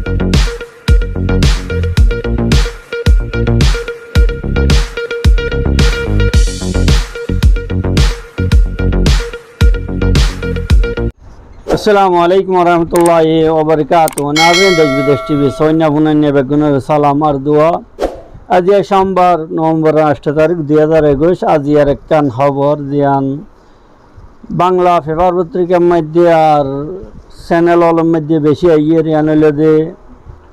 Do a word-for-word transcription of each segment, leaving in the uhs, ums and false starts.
Assalamu alaikum warahmatulláhi wabarakátuhu. Nazirin, Desh Bidesh T V sóinna funainna beggúnore salam ar dua. Aijja cómbar, Novembor añctho tarík, dui házar ekuic. Aijjar ekkán hóbor, ziyán Bangla fefar fotrikar moidde ar senel ólor moidde beci aiyér, yían óilde de,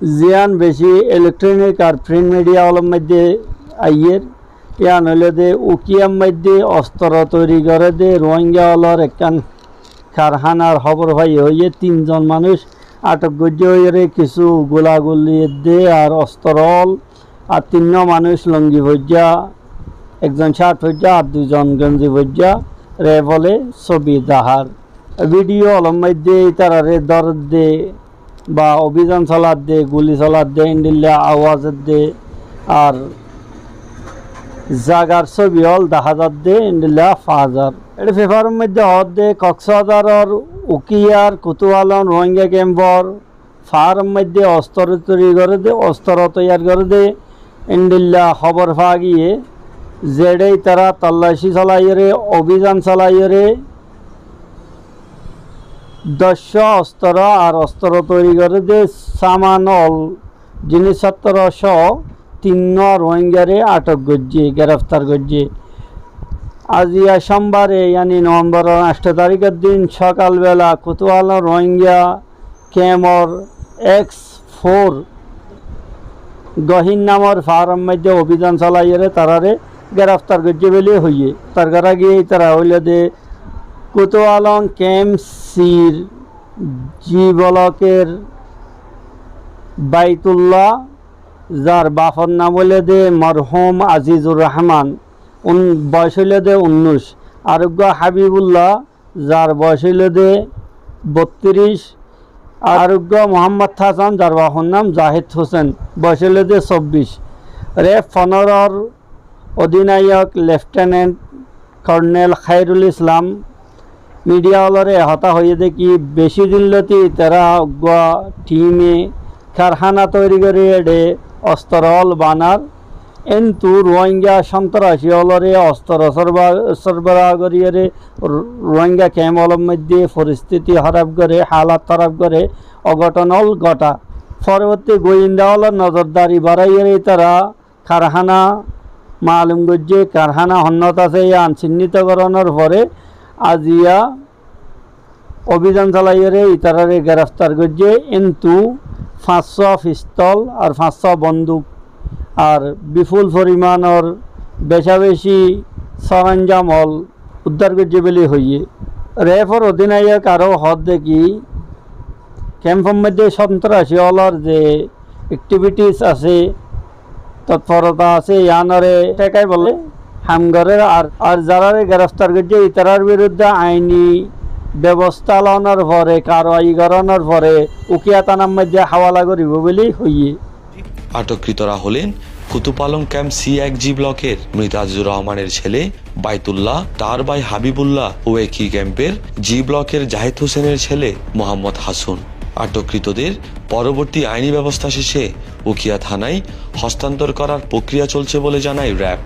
ziyán beci elektronik ar print midiya ólor moidde aiyér, yían óilde de Ukiyar moidde ostoro toiri goré de Ruáingga ólor ekkán karhánar hóbor faiyé hoiyé tin zon manúic atok goijjé hoiyére kissú gulaguli edde ar ostoro ól ar tinnwá manúic longi foijja, ekzon cárt foijja ar dui zon genzi foijja, ref óle sóbi dahár. Vidiyo ólor moidde ítararé dóredde ba obizan soladde, guli soladde, endilla awaz edde ar zagar sóbi ól dahá zadde, endilla fazar. Ede fefaror moidde hoódde Koksbazaror Ukiyar Kutualong Ruáingga kempor faáror moidde ostoro toiri goré de, ostoro toiyar goré de, endilla hóbor faa giyé, zeçé ítara tallaci solaiyóre, obizan solaiyóre, doccwá ostoro ar ostoro toiri goré de saman ól, jinisfottoro só tinnwá Ruáinggare atok goijjé, gereftar goijjé. Aijja cómbare, yáni Novemboror añctho taríkor din sokal bela Kutualong Ruáingga kempor eks for Gohín namor faáror moidde obizan solaiyóre tarare gereftar goijjé buli hoiyé. Gereftar gorá giyé ítara óilde de Kutualong kemp sir ji bloker Baitullah, zar bafor nam óilde de morhum Azizur Rahman, un-, boyos óilde de unnúic. Ar uggwá Habibullah, zar boyos óilde de bottiríc, ar uggwá Muhammod Hasan, zar bafor nam Zahid Hosen, boyos óilde de sobbic. Ref fonoror odinayok Leftenant Kornel Hairul Islam midiya ólore e hotá hoiyé de ki, beci din lóti tará uggwá thime karhána toiri gorí ede ostoro ól banar, entu Ruáingga sontoraci ólore ostoro sorba-, sorbora gorí ede Ru-, Ruáingga kemp ólor moidde foristiti hóraf goré, halot hóraf goré, ogothon ól gotá. Foroborti goyinda ólor nozordari baraiyóre ítara karhána malum goijjé, karhána honnúat asé yían sinnito gorónor fore aijja obizan solaiyóre ítarare gereftar goijjé, entu fañssúa fistol ar fañssúa bonduk ar biful forimanor becabeci soronjam ól uddar goijjé buli hoiyé. Refor odinayok aró hoódde ki, kemfor moidde sontoraci ólor ze ektivitis asé, totporota asé, yíanore thékai bole ham gorér. Ar, ar zarare gereftar goijjé, ítarar birudde aini bebosta lonor fore, karwai gorónor fore, Ukiya tánar moidde háwala goríbo buli hoiyé. আটককৃতরা হলেন Kutupalong camp C এক জি ব্লকের মৃত আজিজুর রহমানের ছেলে বাইতুল্লাহ, তার ভাই হাবিবুল্লাহ ও একই ক্যাম্পের জি ব্লকের জাহিদ হোসেনের ছেলে মোহাম্মদ হাসুন। আটককৃতদের পরবর্তী আইনি ব্যবস্থা শেষে উখিয়া থানায় হস্তান্তর করার প্রক্রিয়া চলছে বলে জানায় র‍্যাব।